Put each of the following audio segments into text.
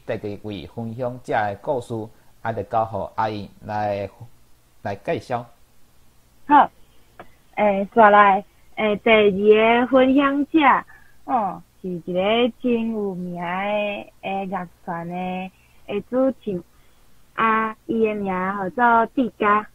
第二位分享者的故事，啊，就交予阿英來介紹。好，煞來，第二個分享者，哦，是一个真有名的樂團的主唱，啊，伊的名號做志嘉，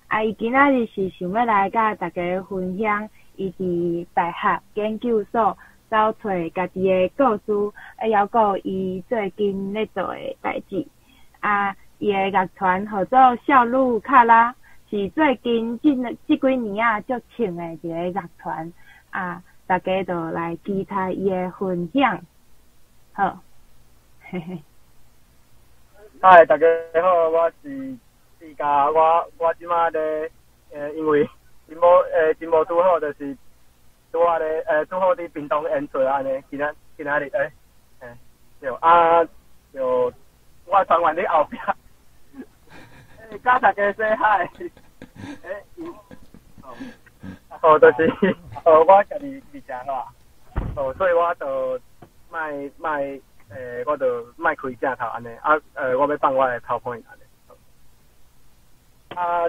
啊，伊今仔日是想欲來佮大家分享，伊佇大學研究所走揣家己的故事，啊，猶閣有伊最近咧做的代誌。啊，伊的樂團號做笑魯卡拉，是最近這幾年仔足衝的一个樂團。啊，大家就來期待伊的分享。好，嘿嘿。嗨，大家好，我是志嘉，我這馬咧，因為真無拄好，就是拄仔咧，拄好佇屏東演出按呢，今仔日對啊，就我團員佇後壁，佮大家 say hi，哦，就是，哦，我家己佇遮吼，哦，所以我就莫莫，我就莫開鏡頭按呢，啊，我欲放我的 PowerPoint 按呢。啊，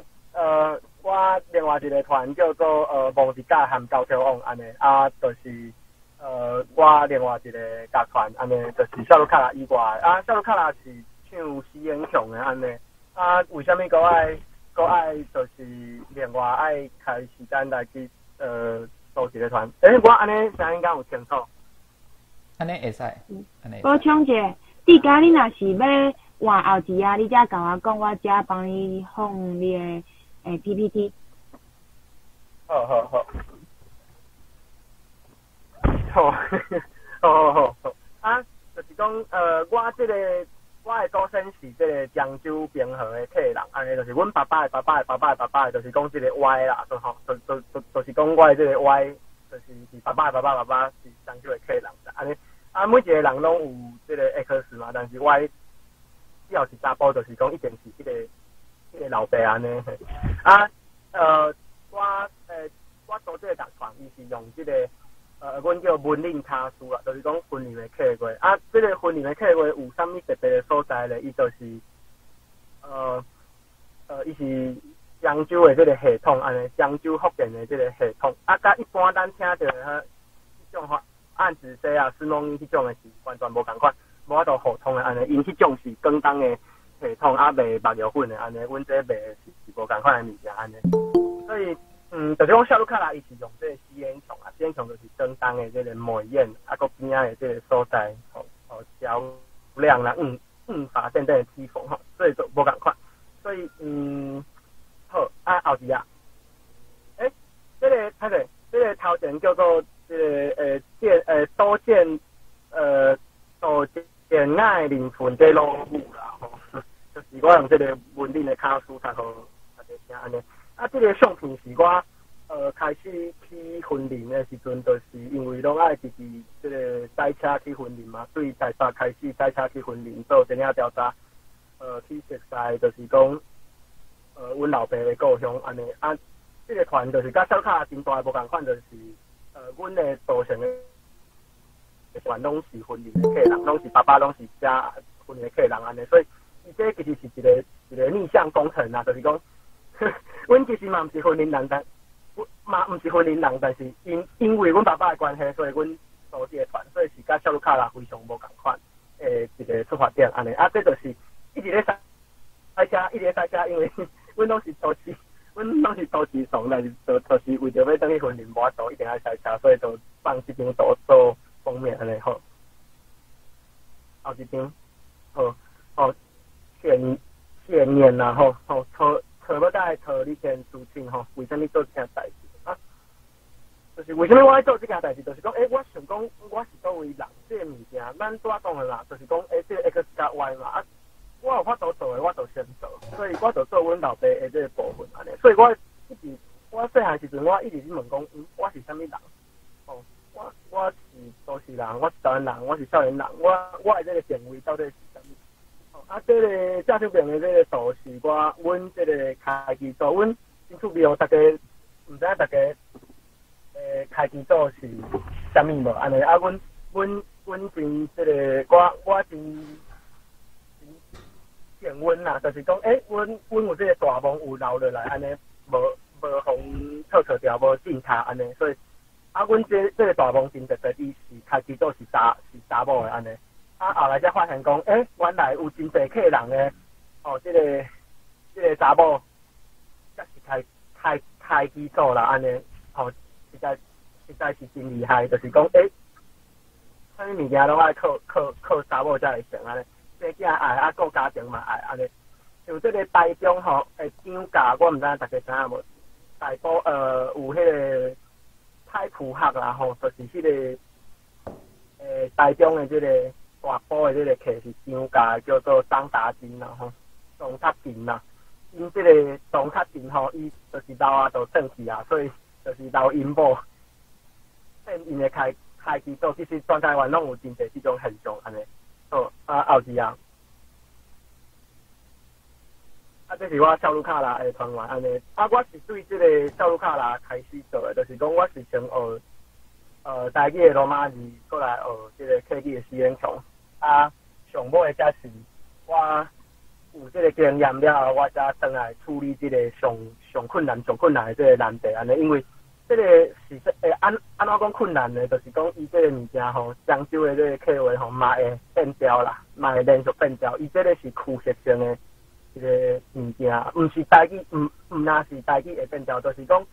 我另外一個團叫做忘一甲含高橋王按呢，啊，就是我另外一個樂團按呢，就是笑魯卡拉以外，啊，笑魯卡拉是唱死演唱的按呢，啊，為啥物閣愛閣愛就是另外愛開時間來去組一個團？我按呢聲音敢有清楚？按呢會使，按呢。補充一下，志嘉，你若是欲換後一頁，你才共我講，我才幫你放你的PPT。好好好。好，好好好好。啊，就是講，我這個我的祖先是這個漳州平和的客人，按呢就是阮爸爸的爸爸的爸爸的爸爸，就是講這個 Y 啦，就吼，就是講我的這個 Y，就是是爸爸的爸爸爸爸是漳州的客人，按呢，啊，每一個人攏有這個 X 嘛，但是 Y 只要是查埔，就是講一定是彼個老爸按呢。啊，我組這個樂團，伊是用這個阮叫雲林卡司啦，就是講雲林的客話。啊，這個雲林的客話有啥物特別的所在咧？伊就是，伊是漳州的這個系統，按呢，漳州福建的這個系統。啊，佮一般咱聽著的彼種吼，暗子西啊、孫夢彼種的是完全無仝款，無法度互通的按呢。𪜶彼種是廣東的系統，啊賣目藥粉的按呢，阮這賣的是無仝款的物件按呢。所以，就是講笑魯卡拉伊是用這個死演唱啊，死演唱就是廣東的這個梅園，啊，閣邊仔的這個所在，吼吼橋梁啦、五法等等的起伏吼，所以就無仝款。所以，好，啊後一頁，這個歹勢，這個頭前叫做這個建多建多建愛靈魂這老母啦吼，就是我用這個雲林的卡司讀予大家聽按呢。啊，這個相片是我開始去雲林的時陣，就是因為攏愛直直這個開車去雲林嘛，對台北開始開車去雲林做田野調查，去熟似就是講，阮老爸的故鄉按呢。啊，這個團就是佮小卡真大的無仝款，就是阮的組成的團攏是雲林的客人，攏是爸爸攏是遮雲林的客人按呢，所以伊這其實是一個一個逆向工程啊，就是講，阮其實嘛毋是雲林人，但嘛毋是雲林人，但是因為阮爸爸的關係，所以阮組這個團，所以是佮笑魯卡拉非常無仝款的一個出發點按呢。啊，這就是一直咧賽車，一直咧賽車，因為阮攏是都市，阮攏是都市倯，但是就是為著欲轉去雲林，無法度一定愛賽車，所以就放這張圖做封面按呢好。後一張，好，好，前面啦吼，吼，錯錯欲甲錯你先澄清吼，為啥物做這件代誌啊？就是為啥物我愛做這件代誌，就是講，我想講我是佗位人，這個物件，咱拄仔講的啦，就是講，這個 X 佮 Y 嘛，啊，我有法度做的，我就先做，所以我就做阮老爸的這個部分按呢。所以我一直，我細漢時陣，我一直咧問講，我是啥物人？哦，我是都市人，我是台灣人，我是少年人，我的這個定位到底是啥物？啊，這個正手邊的這個圖是我阮這個開機組，阮真趣味哦，大家毋知影大家開機組是啥物無？按呢啊，阮真這個我真幸運啦，就是講，阮有這个大夢有留落來，按呢，無予𪜶錯錯掉，無進塔按呢，所以，啊，阮這个大夢真特別，伊是開始做是查某的按呢，啊，後來才發現講，原來有真濟客人的，哦，這个查某，才是開機組啦，按呢，吼，實在是真厲害，就是講，啥物物件攏愛靠查某才會成按呢。生囝愛啊，顧家庭嘛愛按呢。像這个台中吼，張教我毋知影大家知影無？大埔有彼个太樸學啦吼，就是彼个台中的這个大埔的這个客是張教，叫做張達金啦吼，張達勤啦。𪜶這个張達勤吼，伊就是老啊，就轉去啊，所以就是留𪜶某。變𪜶的開機組，其實全台灣攏有真濟這種現象按呢。好，啊後一頁，啊這是我小魯卡拉的團員按呢。啊，我是對這个小魯卡拉開始做的，就是講我是先學台語的羅馬字，過來學這个客語的四眼腔。啊，上尾才是我有這个經驗了後，我才轉來處理這个上上困難、上困難的這个難題按呢，因為這个是按怎講困難呢？就是講伊這个物件吼，漳州的這个客話吼，嘛會變調啦，嘛會連續變調。伊這个是趨勢性的一个物件，毋是台語，毋若是台語會變調，就是講，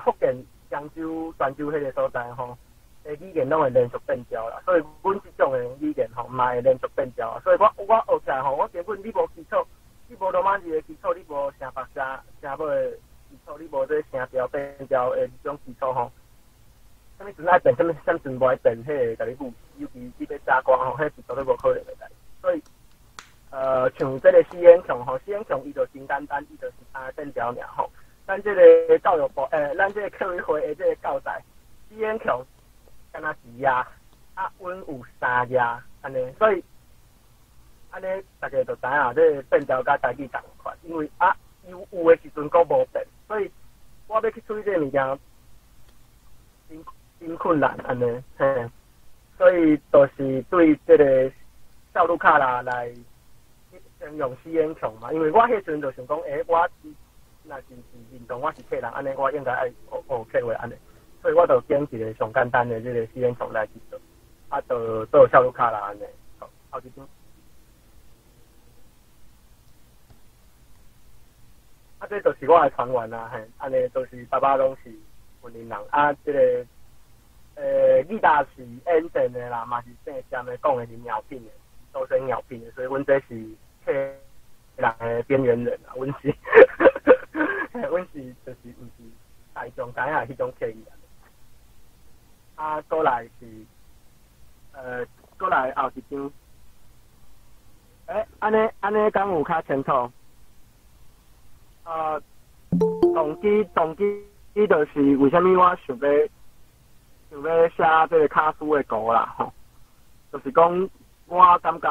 福建、漳州、泉州彼个所在吼，的語言攏會連續變調啦。所以阮這種的語言吼，嘛會連續變調。所以我學起來吼，我根本你無基礎，你無羅馬字的基礎，你無聲白聲母的基礎，你無這聲調變調的這種基礎吼，啥物時陣愛變，啥物時陣無愛變，彼會共你誤，尤其你欲寫歌吼，彼是絕對無可能的代誌。所以，像這个四眼腔吼，四眼腔伊就真簡單，伊就是三个變調爾吼。咱這个教育部，咱這个客委會的這个教材，四眼腔敢若一頁，啊，阮有三頁按呢，所以按呢，大家就知影這个變調佮台語仝款，因為啊，有的時陣閣無變，所以我欲去處理這个物件，真困難按呢，嘿，所以就是對這个小魯卡拉來形容四眼腔嘛，因為我彼時陣就想講，我若是認同我是客人，按呢我應該愛學客話按呢，所以我就揀一个上簡單的這个四眼腔來去做，啊，就做小魯卡拉按呢，好，後一張。啊，這就是我的團員啦，嘿，按呢都是爸爸攏是雲林人，啊，這个，義大是演電的啦，嘛是姓詹的，講的是鳥品的，都是鳥品的，所以阮這是客人的邊緣人啊，阮是就是毋是大眾知影彼種客語啊。過來是，過來後一張，按呢敢有較清楚？動機就是為啥物我想欲寫這个卡斯的歌啦，吼，就是講我感覺，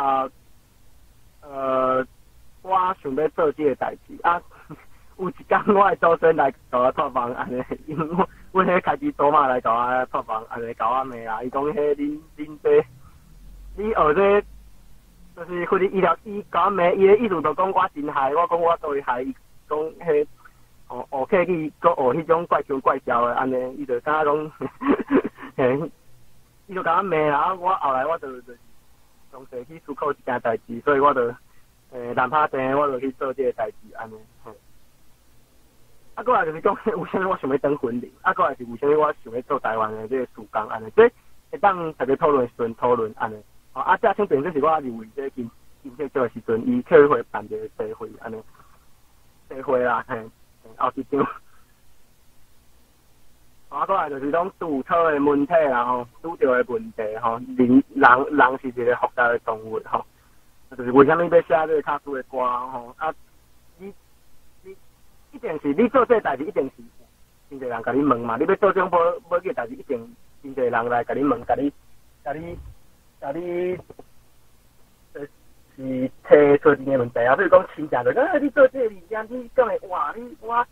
我想欲做這个代誌啊。有一工我的祖先來共我托夢按呢，因為阮彼開始祖媽來共我托夢按呢，共我罵啦。伊講彼恁這，你學這，就是或者醫療，伊共我罵，伊的意思就講我真害，我講我佗位害，伊講彼學客語，閣學彼種怪腔怪調的按呢，伊就感覺講，嘿，伊就共我罵啦。我後來我就詳細去思考這件代誌，所以我就難拍定，我就去做這个代誌按呢。嘿。啊，過來就是講，為啥物我想欲當雲林？啊，過來是為啥物我想欲做台灣的這个事工按呢？這會當大家討論的時陣討論按呢。啊，這請病這是我入圍這个金曲獎的時陣，伊客委會辦一个茶會按呢，茶會啦，嘿，後一張。啊，過來就是講拄草的問題啦吼，拄著的問題吼，人是一个複雜的動物吼，就是為啥物欲寫這个卡斯的歌吼？啊，你一定是你做這个代誌，一定是真濟人共你問嘛。你欲做這種無無嘅代誌，一定真濟人來共你問，共你，就是提出一个問題啊。比如講親戚就講，你做這个物件，你敢會哇？你我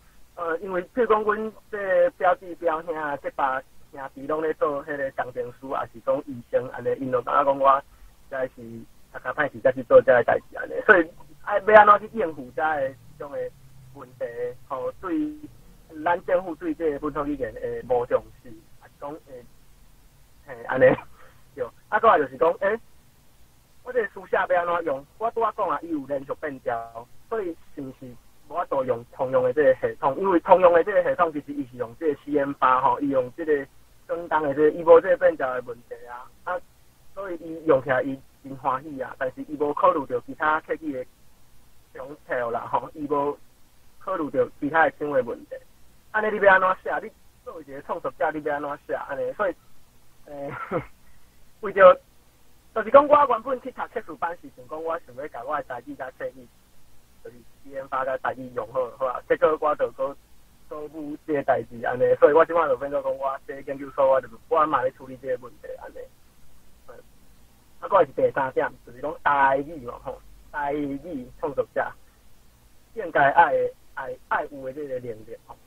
因為比如講，阮這个表弟表兄、這爸兄弟攏咧做彼个工程師，抑是講醫生按呢，𪜶就感覺講我實在是讀較歹勢才去做這个代誌按呢，所以啊，欲按怎去應付遮的這種的問題？吼，對咱政府對這個本土語言的無重視，抑是講會嘿按呢對。啊，閣來就是講，我這個書寫欲按怎用？我拄仔講啊，伊有連續變調，所以是毋是無法度用通用的這個系統？因為通用的這個系統其實伊是用這個 CM8吼，伊用這個廣東的這個，伊無這個變調的問題啊。啊，所以伊用起來伊真歡喜啊，但是伊無考慮著其他客語的腔調啦吼，伊無考慮著其他的腔的問題。按呢你欲按怎寫？你作為一個創作者，你欲按怎寫？按呢，所以，為著就是講，我原本去讀碩士班是想講，我想欲共我的台語佮客語，就是 CM8佮台語融好好啊。結果我就閣閣無這個代誌按呢，所以我這擺就變做講，我這個研究所我就我嘛咧處理這個問題按呢。啊，閣來是第三點，就是講台語嘛吼，台語創作者應該愛愛愛有的這個能力吼。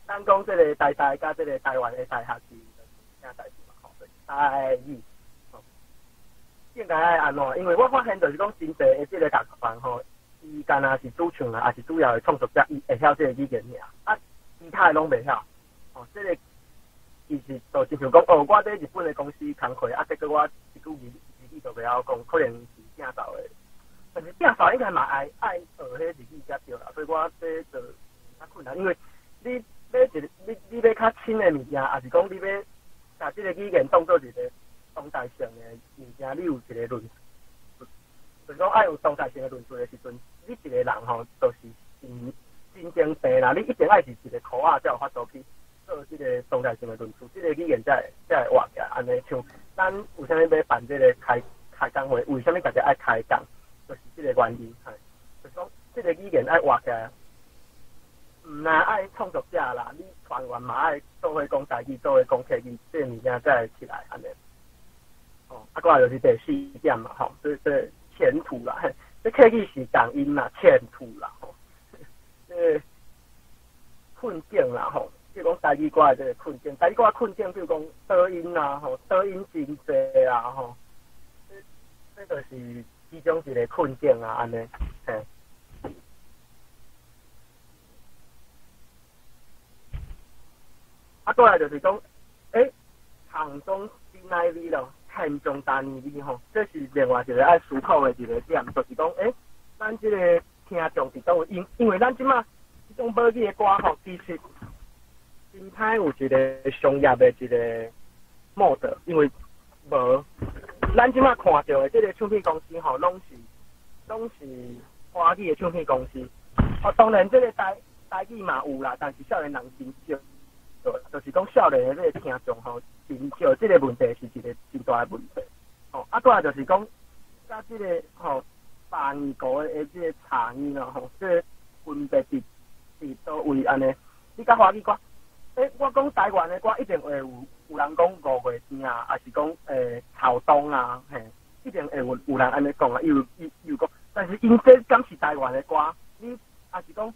咱講這個台大佮這個台灣的大學是啥代誌嘛吼？台語吼，應該愛按怎？因為我發現就是講真濟的這個樂團吼，伊敢若是主唱啊，抑是主要的創作者，伊會曉這個語言爾，啊，其他的攏袂曉。哦，這個其實就親像講，哦，我佇日本的公司工課，啊，結果我一句日語都袂曉講，可能是摒掃的，但是摒掃應該嘛愛愛學彼日語才對啦，所以我這就較困難，因為你欲一個你你欲較深的物件，抑是講你欲共這個語言當做一個當代性的物件，你有一個論述，就是講愛有當代性的論述的時陣，你一個人吼，就是真真正病啦，你一定愛是一個箍仔才有法度去做這個當代性的論述，這個語言才會活起來。按呢像咱為啥物欲辦這個開開講會？為啥物大家愛開講？就是這個原因，嘿，就是講這個語言愛活起來，毋但愛創作者啦，你團員嘛愛做伙講台語，做伙講客語，這個物件才會起來按呢。哦，啊，閣來就是第四點嘛，吼，這這前途啦，嘿，這客語是仝音啦，前途啦，吼，這個困境啦，吼，比如講台語歌的這個困境，台語歌的困境，比如講抖音啦，吼，抖音真濟啊，吼，這這就是其中一個困境啊，按呢，嘿。啊，閣來就是講，廠中真愛味咯，現象大年味吼，這是另外一個愛思考的一個點，就是講，咱這個聽眾佇佗位，因因為咱這馬這種母語的歌吼，其實真歹有一個商業的一個 mode，因為無，咱這馬看著的這個唱片公司吼，攏是攏是華語的唱片公司。哦，當然這個台台語嘛有啦，但是少年人真少。就是講少年的這個聽眾吼，真少，這個問題是一個真大的問題。吼，啊，閣來就是講，佮這個吼百年國的這個差異咯吼，這個分別佇佇佗位按呢？你佮華語歌，我講台灣的歌一定會有有人講五月天啊，抑是講草東啊，嘿，一定會有有人按呢講啊，伊有伊有講，但是𪜶這敢是台灣的歌？你抑是講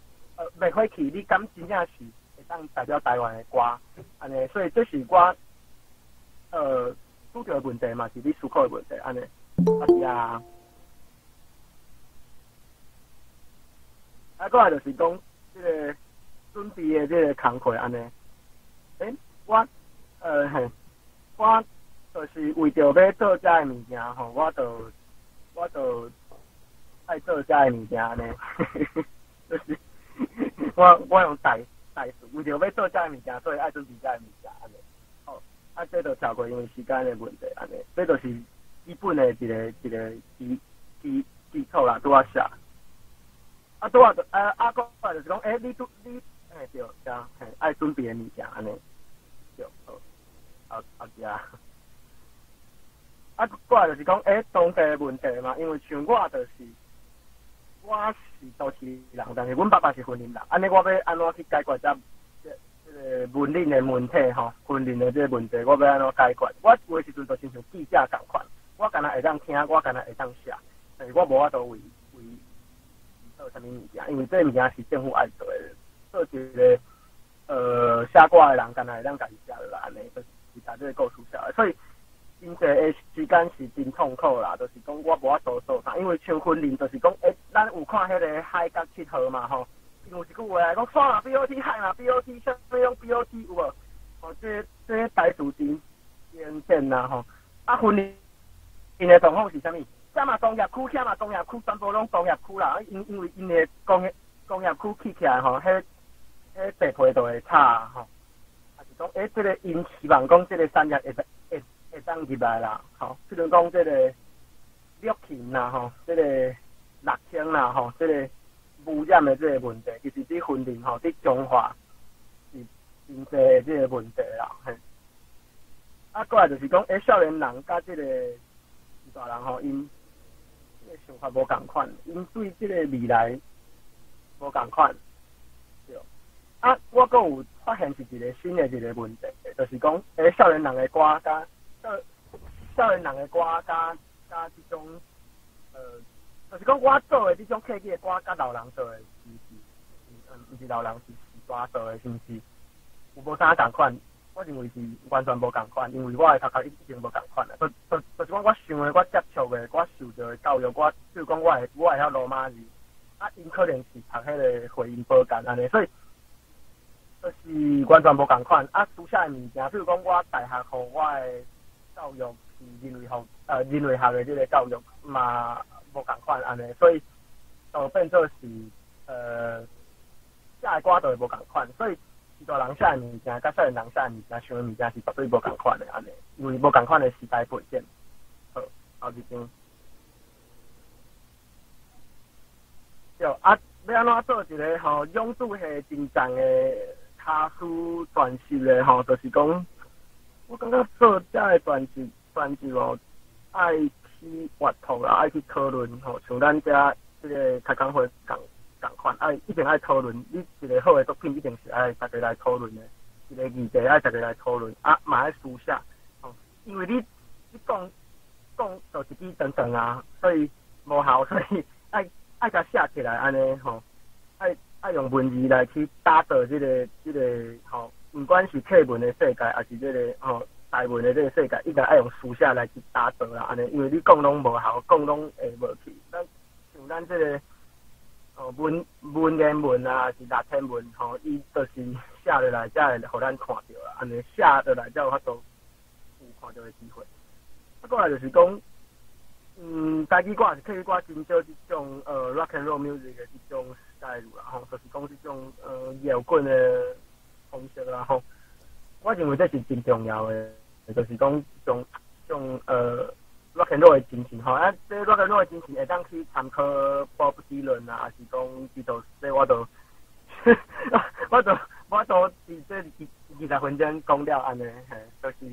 滅火器，你敢真正是會當代表台灣的歌？按呢，所以這是我拄著的問題嘛，是你思考的問題，按呢，啊是啊。啊，閣來就是講這個準備的這個工課按呢。我嘿，我就是為著欲做遮的物件吼，我就我就愛做遮的物件按呢，就是我我用代代詞，為著欲做遮的物件，所以愛準備遮的物件按呢。吼，啊，這就跳過因為時間的問題按呢，這就是基本的一個一個基基基礎啦，拄仔寫。啊，拄仔就啊啊，閣來就是講，你拄你嘿對，對，嘿愛準備的物件按呢，對，好，啊啊是啊。啊，閣來就是講，當地的問題嘛，因為像我就是我是都市人，但是阮爸爸是雲林人，按呢我欲按怎去解決這這這個雲林的問題吼？雲林的這個問題，我欲按怎解決？我有的時陣就親像記者仝款，我敢若會當聽，我敢若會當寫，但是我無法度為為做啥物物件，因為這個物件是政府愛做的，做一個寫歌的人，敢若會當家己寫落來，按呢就是共這個故事寫，所以真濟的時間是真痛苦啦，就是講我無法度做啥，因為像雲林就是講，咱有看彼個海角七號嘛吼，有一句話來講，山嘛 BOT，海嘛 BOT，啥物攏 BOT 有無？吼，這台詞真經典啦吼。啊，雲林的狀況是啥物？遮嘛工業區，遐嘛工業區，全部攏工業區啦。因為𪜶的工業區起起來吼，彼地皮就會差吼。啊是講，這个𪜶希望講這个產業會當入來啦，吼。譬如講這个畜禽啦，吼，這个陸青啦，吼，這个污染的這个問題，其實佇雲林吼，佇彰化是真濟的這个問題啦，嘿。啊，過來就是講，少年人佮這个大人吼，𪜶這个想法無仝款，𪜶對這个未來無仝款，對。啊，我閣有發現是一个新的一个問題，就是講，少年人的歌佮少年人的歌佮這種，就是講我做的這種客語的歌，佮老人做的是是，毋是老人是大做的，是毋是有無啥仝款？我認為是完全無仝款，因為我的頭殼已經無仝款啦。就是講我想的、我接觸的、我受著的教育，我比如講我會曉羅馬字，啊，𪜶可能是讀彼個會音寶劍按呢，所以就是完全無仝款。啊，書寫的物件，比如講我大學予我的教育是人類學的這个教育嘛無仝款按呢，所以就變做是寫的歌就會無仝款，所以大人寫的物件，佮少年人寫的物件，想的物件是絕對無仝款的按呢，因為無仝款的時代背景。好，後一張。對，啊，欲按怎做一个吼勇度系真重的卡斯專輯咧吼，就是講，我感覺做這个專輯哦，愛去閱讀啦，愛去討論吼，像咱遮這个開講會仝款，愛一定愛討論。你一个好的作品，一定是愛大家來討論的。一个議題愛大家來討論，啊，嘛愛書寫，吼，因為你講講就一支長長啊，所以無效，所以愛共寫起來按呢吼，愛用文字來去打造這個吼，毋管是客文的世界，抑是這个吼台文的這個世界，一定愛用書寫來去打造啦，按呢，因為你講攏無效，講攏會無去。咱像咱這个哦，文言文啊，是拉丁文吼，伊就是寫落來才會予咱看著啦，按呢寫落來才有法度有看著的機會。啊，過來就是講，台語歌是客語歌，真少這種rock and roll music 的這種 style 啦，吼，就是講這種搖滾的方式啦，吼。我認為這是真重要的，就是講這種rock and roll 的精神吼，啊，這 rock and roll 的精神會當去參考 Bob Dylan 啊，抑是講披頭士，這我都佇這20分鐘講了按呢，嘿，就是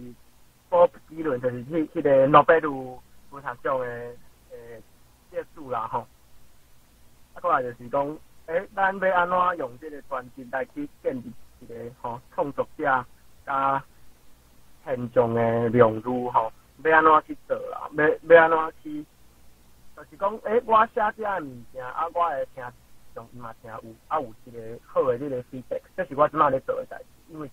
Bob Dylan 就是彼個諾貝爾文學獎的得主啦吼。啊，過來就是講，咱欲按怎用這个專輯來去建立一個吼創作者佮現象的量度吼？欲按怎去做啦？欲按怎去？就是講，我寫這个物件，啊，我的聽眾伊嘛聽有，啊，有一个好的這个 feedback，這是我這馬咧做的代誌。因為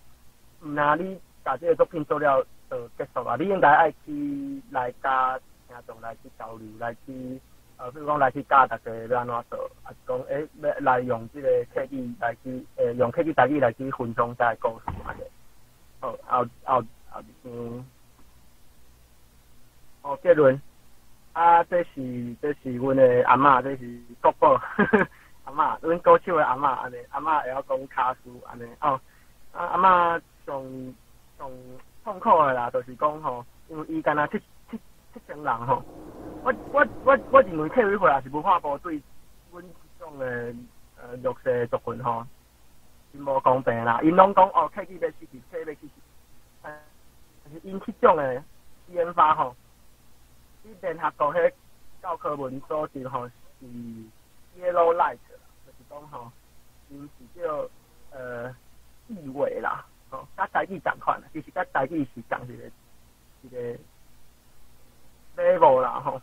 毋若你共這个作品做了就結束啊，你應該愛去來佮聽眾來去交流，來去比如講來去教大家欲按怎做，抑是講，欲來用這个客語來去，用客語台語來去分享這个故事按呢。好，後一張。哦，結論啊，這是阮的阿嬤，這是國寶阿嬤，阮歌手的阿嬤按呢，阿嬤會曉講卡斯按呢哦。啊，阿嬤上上痛苦的啦，就是講吼，因為伊敢若七千人吼，我認為客委會抑是文化部對阮這種的弱勢族群吼，真無公平啦。𪜶攏講哦，客語欲死去，客語欲死去，但是𪜶這種的研發吼，佇聯合國彼教科文組織吼是 yellow light 啦，就是講吼，𪜶是叫意味啦，吼，佮台語仝款啦，其實佮台語是仝一個 level 啦吼。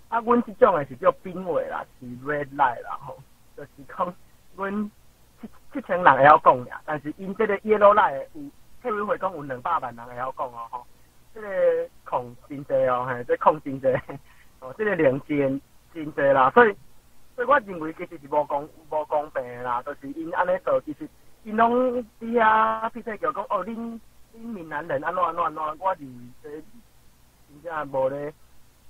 啊，阮這種的是叫瀕危啦，是 red light 啦吼，就是講阮七千人會曉講爾，但是𪜶這個 yellow light 有客委會講有200萬人會曉講哦吼，這個控制真濟哦，嘿，這空真濟，哦，這個零真真濟啦，所以我認為其實是無公平的啦，就是𪜶按呢做，其實𪜶攏佇遐屁屁叫講哦，恁閩南人按怎按怎按怎，我認為這真正無咧，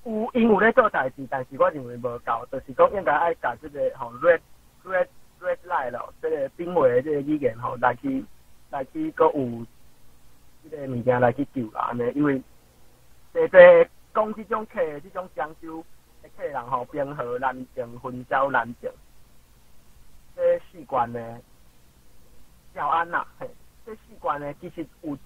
有𪜶有咧做代誌，但是我認為無夠，就是講應該愛共這個吼 red line 咯，這個稟話的這個語言吼來去閣有這個物件來去救啦，按呢，因為濟濟講這種客這種漳州的客人吼，平和、南靖、溫州、南靖，這四縣的詔安啦，嘿，這四縣的其實有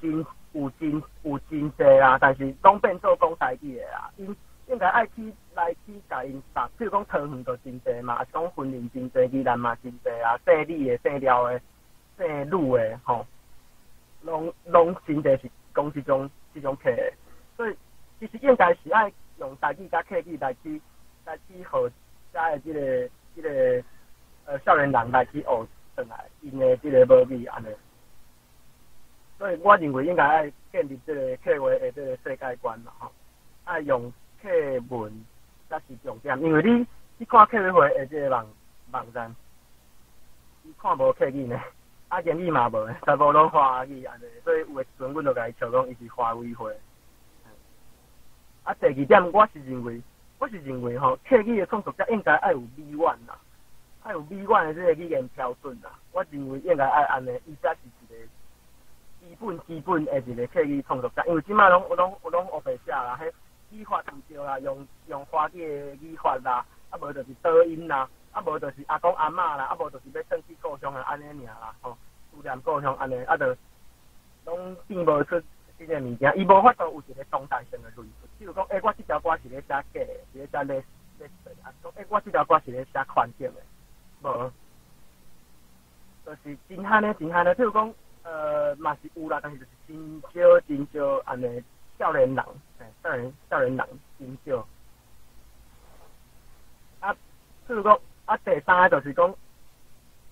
真濟啦，但是攏變做講台語的啦。𪜶應該愛去來去共𪜶搭，比如講桃園就真濟嘛，抑是講雲林真濟，宜蘭嘛真濟啊，姓李的、姓廖的、姓呂的吼，攏真濟是講這種客的，所以其實應該是愛用台語佮客語來去予遮的這個少年人來去學轉來𪜶的這個母語按呢。所以我認為應該愛建立這個客話的這個世界觀啦吼，愛用客文才是重點，因為你看客話的這個網站，伊看無客語呢，啊英語嘛無，全部攏華語按呢，所以有的時陣阮就共伊笑講伊是華委會。啊，第二點，我是認為吼，客語的創作者應該愛有美願啦，愛有美願的這個語言標準啦。我認為應該愛按呢，伊才是一個基本的一個客語創作者，因為這擺攏烏白寫啦，彼語法毋對啦，用華語的語法啦，啊無就是倒音啦，啊無就是阿公阿嬤啦，啊無就是欲轉去故鄉啊，按呢爾啦，吼，思念故鄉按呢，啊就攏變無出新的物件，伊無法度有一個當代性的論述。比如講，欸，我這條歌是咧寫假的，是咧寫咧啊，講欸，我這條歌是咧寫環境的，無，就是真罕的，真罕的。比如講，嘛是有啦，但是就是真少真少按呢少年人，嘿，少年人真少。啊，比如講，啊，第三个就是講，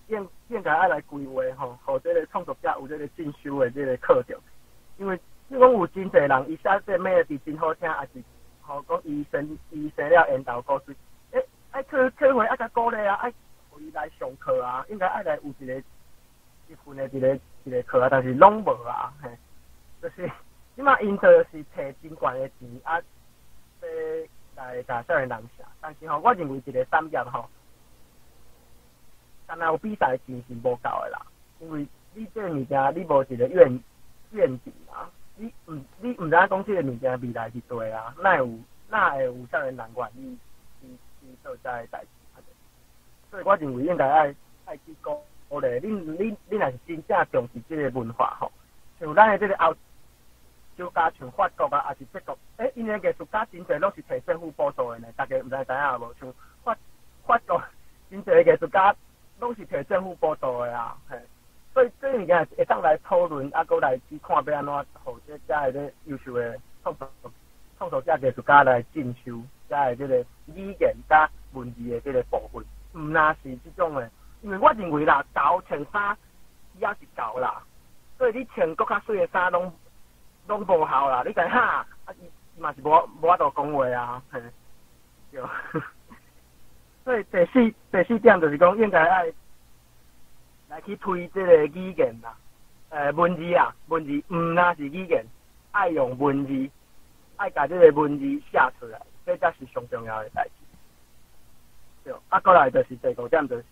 應該愛來規劃吼，予這個創作者有這個進修的這個課程，因為比如講有真濟人，伊寫這個 melody 真好聽，抑是吼講伊生了緣投故事，欸，愛去會愛共鼓勵啊，愛予伊來上課啊，應該愛來有一個一份的一個課啊，但是攏無啊，嘿，就是這擺𪜶就是提真懸的錢啊，欲來共少年人寫，但是吼，我認為一個產業吼，干焦有比賽錢是無夠的啦，因為你這個物件你無一個願景啊。你毋知影講這個物件未來是對啊，哪會有少年人願意去做這个代誌？所以我認為應該愛去鼓勵恁若是真正重視這個文化吼，像咱的這個歐洲加像法國啊，抑是德國，欸，𪜶的藝術家真濟攏是提政府補助的呢，大家毋知影無？像法國真濟藝術家攏是提政府補助的啊，嘿。所以這物件會當來討論，啊，閣來去看欲按怎予這遮的這優秀的創作者、藝術家來進修遮的這個語言佮文字的這個部分，毋但是這種的，因為我認為啦，猴穿衫伊也是猴啦，所以你穿閣較媠的衫攏無效啦。你知哈？啊，伊嘛是無法度講話啊，嘿，對。所以第四點就是講應該愛來去推這個語言啦，文字啊，文字毋但是語言，愛用文字，愛共這個文字寫出來，這才是上重要的代誌。對，啊，閣來就是第五點，就是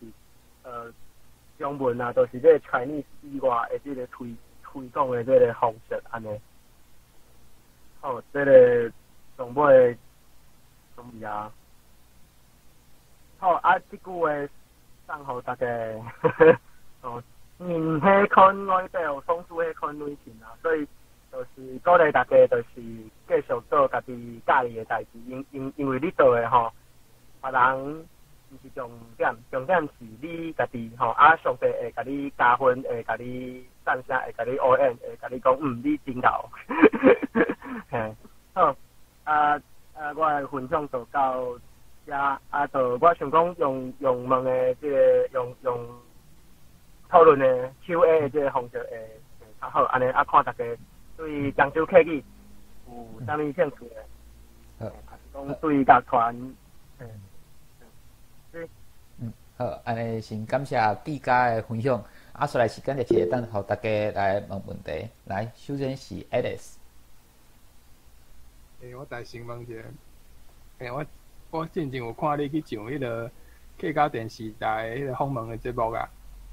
中文啊，就是這個 Chinese 以外的這個推廣的這個方式，按呢。好，這個上尾總結啊。好，啊，這句話送予大家。哦，人彼款愛表，創作彼款女性啊，所以就是鼓勵大家，就是繼續做家己佮意的代誌，因為你做的吼，別人毋是重點，重點是你家己吼，啊，上帝會共你加分，會共你讚聲，會共你応援，會共你講，嗯，你真𠢕。嘿，好，啊，我的分享就到遮，啊，就我想講用問的這個用討論的 Q&A 的這個方式會較好，按呢啊，看大家對漳州客語有啥物興趣的，啊是講對樂團，嗯，好，按呢先感謝志嘉的分享。啊，紲來時間就會當予大家來問問題。來，首先是 Alice。欸，我來先問一下，欸，我進前有看你去上彼个客家電視台彼个訪問的節目啊，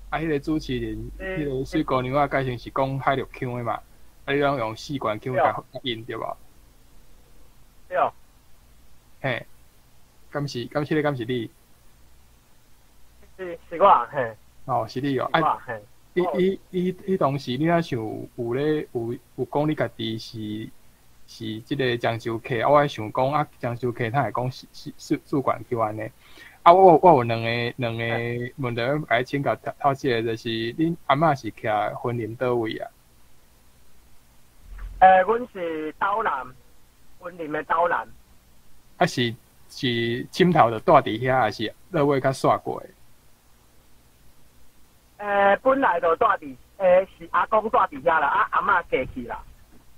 啊，彼个主持人，彼个水姑娘啊，改成是講海陸腔的嘛，啊，你攏用四縣腔共應對無？對。嘿，敢是敢這个敢是你？是我，嘿。哦，是你哦，啊，你當時你若像有咧有講你家己是這个漳州客，啊，我想講啊，漳州客他會講四縣腔按呢。啊，我有兩個問題欲共你請教，頭一个就是恁阿嬤是徛雲林佗位啊？阮是斗南，雲林的斗南。啊是深頭就住佇遐，還是落尾較徙過的？本來就住佇，是阿公住佇遐啦，啊阿嬤過去啦。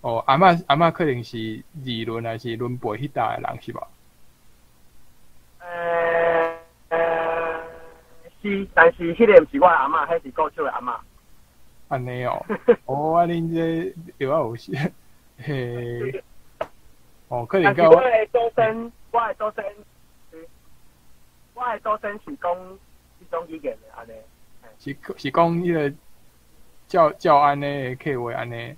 哦，阿嬤可能是二崙還是崙背彼搭的人是無？是，但是彼个毋是我阿嬤，彼是顧手的阿嬤。按呢哦，哦，啊恁這著仔有時，嘿，哦，可能我的祖先，我的祖先是講這種語言的，按呢。是講彼个詔安的客話按呢？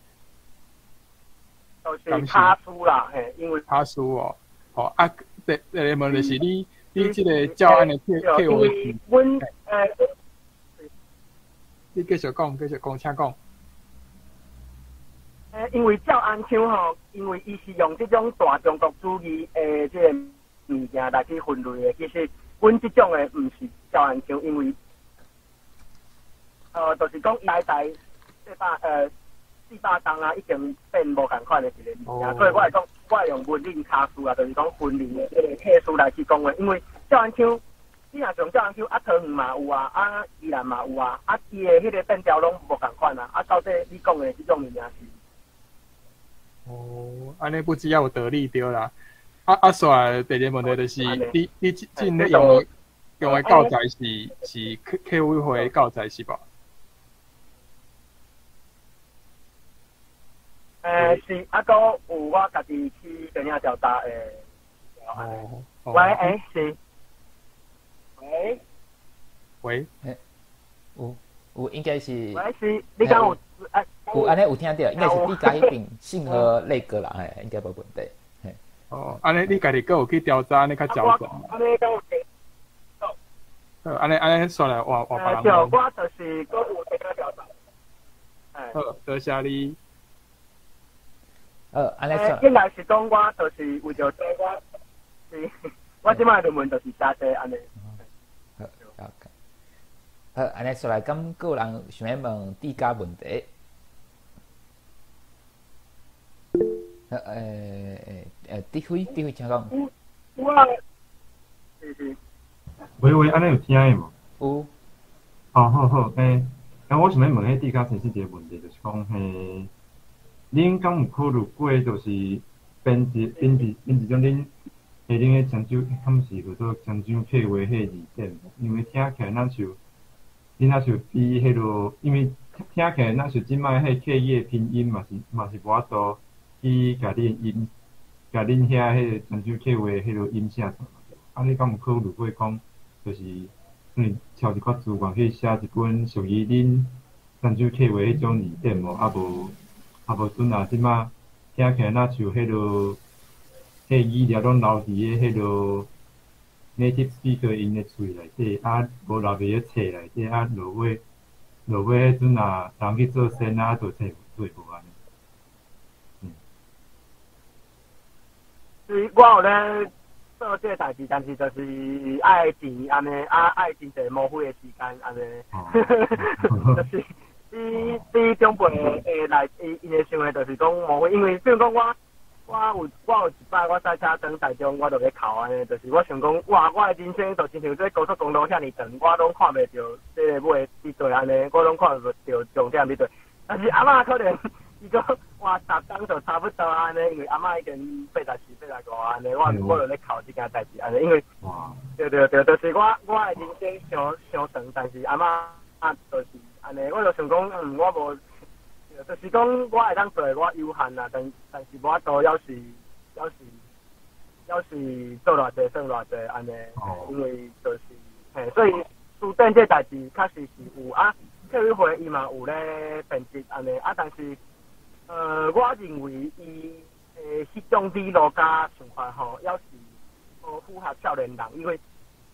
就是卡斯啦，嘿，因為卡斯哦，哦啊，第二個問題是你這個詔安的客話是，阮你繼續講，繼續講，請講。因為詔安腔吼，因為伊是用這種大中國主義的這個物件來去分類的，其實阮這種的毋是詔安腔，因為就是講來台400冬啊，已經變無仝款的一个物件，所以我會講，我會用雲林卡斯啊，就是講雲林的這个客詞來去講話，因為詔安腔，你若上詔安腔，啊桃園嘛有啊，啊宜蘭嘛有啊，啊伊的彼个變調攏無仝款啊，啊到底你講的這種物件是？哦，按呢不知猶有道理對啦。啊，紲來第二个問題就是，你這咧用的教材是客委會的教材是無？是，啊，閣有我家己去電影調查的。哦。喂，是。喂。喂。有，應該是。喂，是，你敢有？有按呢有聽著，應該是你家彼邊信號那個啦，嘿，應該無問題。嘿。哦，按呢你家己閣有去調查，按呢較周全。按呢敢有？好，按呢紲來換換別人。對，我就是閣有這個調查。好，多謝你。按呢算。應該是講我就是為著這我，是，我這擺論文就是寫這按呢。好，OK。好，按呢紲來，敢閣有人想欲問志嘉問題？志輝，志輝請講。有啊。是。喂喂，按呢有聽的無？有。哦，好好，啊，我想欲問彼志嘉先生一个問題，就是講，嘿，恁敢有考慮過，就是編一種恁，嘿，恁彼漳州，敢是叫做漳州客話彼字典無？因為聽起來若像，恁若像比彼落，因為聽起來若像這擺彼客語的拼音嘛是無法度去共恁音，共恁遐彼个漳州客話彼落音寫出來。啊，你敢有考慮過講，就是可能抽一寡資源去寫一本屬於恁漳州客話彼種字典無？啊無陣啊，這擺聽起來若像彼落，彼語料攏留佇咧彼落 native speaker 𪜶的喙內底，啊無留佇咧冊內底，啊落尾彼陣啊，人去做先啊，做冊做無按呢。是，我有咧做這个代誌，但是就是愛錢按呢，啊愛真濟無費的時間按呢，就是比長輩的來，伊𪜶的想的就是講無費，因為比如講我有一擺我駛車轉台中，我就咧哭按呢，就是我想講，哇，我的人生就親像這高速公路遐爾長，我攏看袂著這個尾佇佗按呢，我攏看袂著終點佇佗。但是阿嬤可能伊講哇，10冬就差不多按呢，因為阿嬤已經84、五按呢，我就咧哭這件代誌按呢，因為對對對，就是我的人生傷傷長，但是阿嬤啊，就是按呢，我就想講，我無，就是講我會當做的我有限啦，但是無法度，猶是做偌濟算偌濟按呢，因為就是嘿，所以書展這代誌確實是有啊，客委會伊嘛有咧編輯按呢啊，但是我認為伊彼種理路佮想法吼，猶是無符合少年人，因為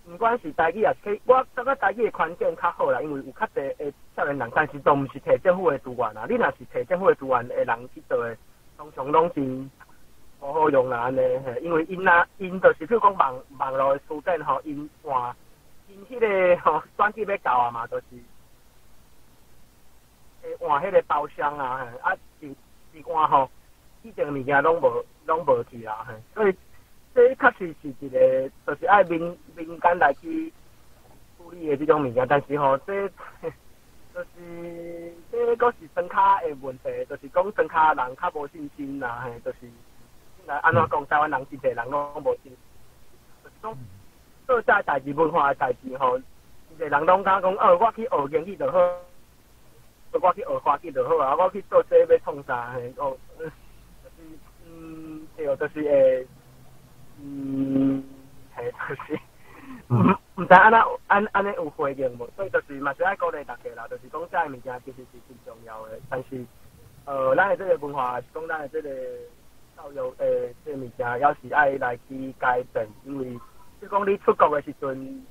毋管是台語抑是，我感覺台語的環境較好啦，因為有較濟的少年人，但是都毋是提政府的資源啦。你若是提政府的資源的人去做的，通常攏是無好用啦，按呢，嘿，因為𪜶若𪜶就是譬如講網路的書展吼，𪜶換𪜶彼个吼選舉欲到啊嘛，就是會換彼个包廂啊，嘿，啊一一換吼，以前物件攏無去啦，嘿，所以這確實是一個，就是愛民間來去處理的這種物件，但是吼，這就是這閣是莊跤的問題，就是講莊跤人較無信心啦，嘿，就是來按怎講，台灣人真濟人攏無信心，就是講做這代誌文化的代誌吼，真濟人攏敢講，哦，我去學英語就好，我去學華語就好啊，我去做這欲創啥？嘿，哦，就是對，就是會。嘿，就是，毋知按怎按呢有回應無，所以就是嘛是愛鼓勵大家啦，就是講這个物件其實是真重要的，但是，咱的這个文化，是講咱的這个教育的這个物件，猶是愛來去改變，因為，比如講你出國的時陣，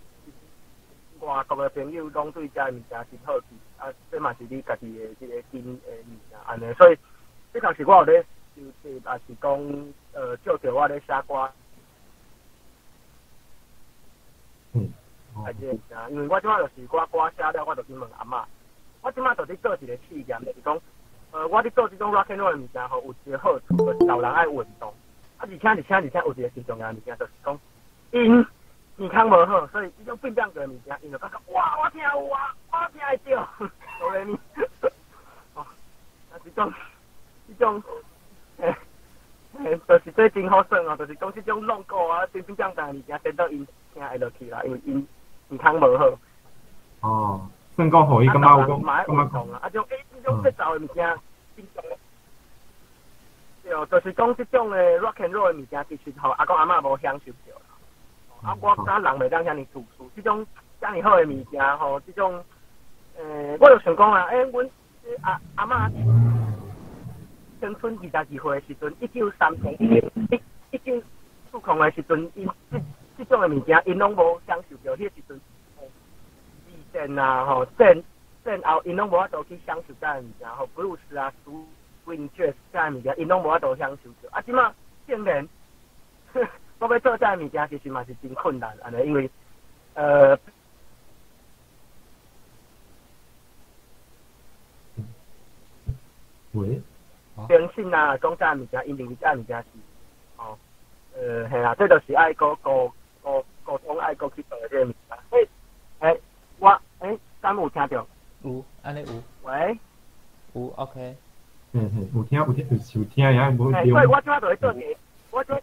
外國的朋友攏對這个物件真好奇，啊，這嘛是你家己的這个根的物件，按呢，所以，這確實我有咧收集，也是講，照著我咧寫歌。啊，這個物件，因為我這擺就是我歌寫了，我就去問阿嬤。我這擺就佇做一個試驗，就是講，我佇做這種 rock and roll 的物件吼，有一個好處，就是老人愛運動。啊，而且有一個真重要的物件，就是講，𪜶耳孔無好，所以這種變變的物件，𪜶就感覺哇，我聽有啊，我聽會著，哆來咪。哦，啊，這種，就是這真好耍哦，就是講這種弄鼓啊，變變變的物件，顛倒𪜶聽會落去啦，因為𪜶耳孔無好。哦，算講予伊感覺有講，感覺啊，這種這種節奏的物件，對，就是講這種的 rock and roll 的物件，其實吼阿公阿嬤無享受著啦。啊，我感覺人袂當遐爾自私，這種遮爾好的物件吼，這種，我就想講啊，阮阿嬤青春22歲的時陣，19301940的時陣，𪜶這種的物件，𪜶攏無享受著。彼個時陣，二戰啊，吼戰後，𪜶攏無法度去享受這个物件，吼，布魯斯啊、swing jazz 這个物件，𪜶攏無法度享受著。啊，這擺竟然，我欲做這个物件，其實嘛是真困難，按呢，因為，喂，相信啊，講這个物件，𪜶認為這个物件是，哦，嘿啦，這就是愛閣溝通，愛閣去做的這个物件。所以，我，敢有聽著？有，按呢有。喂。有，OK。嘿，有聽有聽有聽，也無所以我這擺就咧做一个，我這擺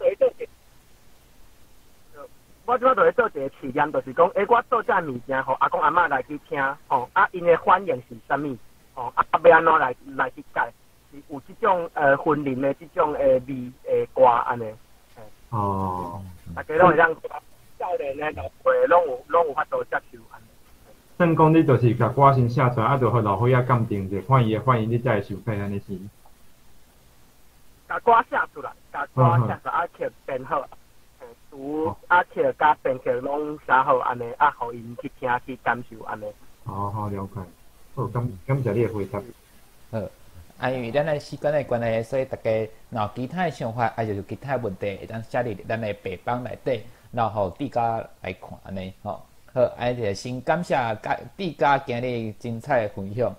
就咧做一個試驗，就是講，我做這个物件，予阿公阿嬤來去聽，吼，啊，𪜶的反應是啥物？吼，啊，欲按怎來去改？是有這種雲林的這種味的歌按呢。哦。大家攏會當少年的老輩攏有法度接受按呢。算講你就是共歌先寫出來，啊，就予老歲仔鑑定者，看伊的反應，你才會修改按呢是。共歌寫出來，共歌寫出來，啊，曲編好，詞啊曲佮編曲攏寫好按呢，啊，予𪜶去聽去感受按呢。好好了解，好，感謝你的回答。好，啊，因為咱的時間的關係，所以大家若有其他的想法，啊，就是其他的問題，會當寫佇咱的白板內底，然後予志嘉來看按呢，吼。好，啊，就先感謝志嘉今日精彩的分享。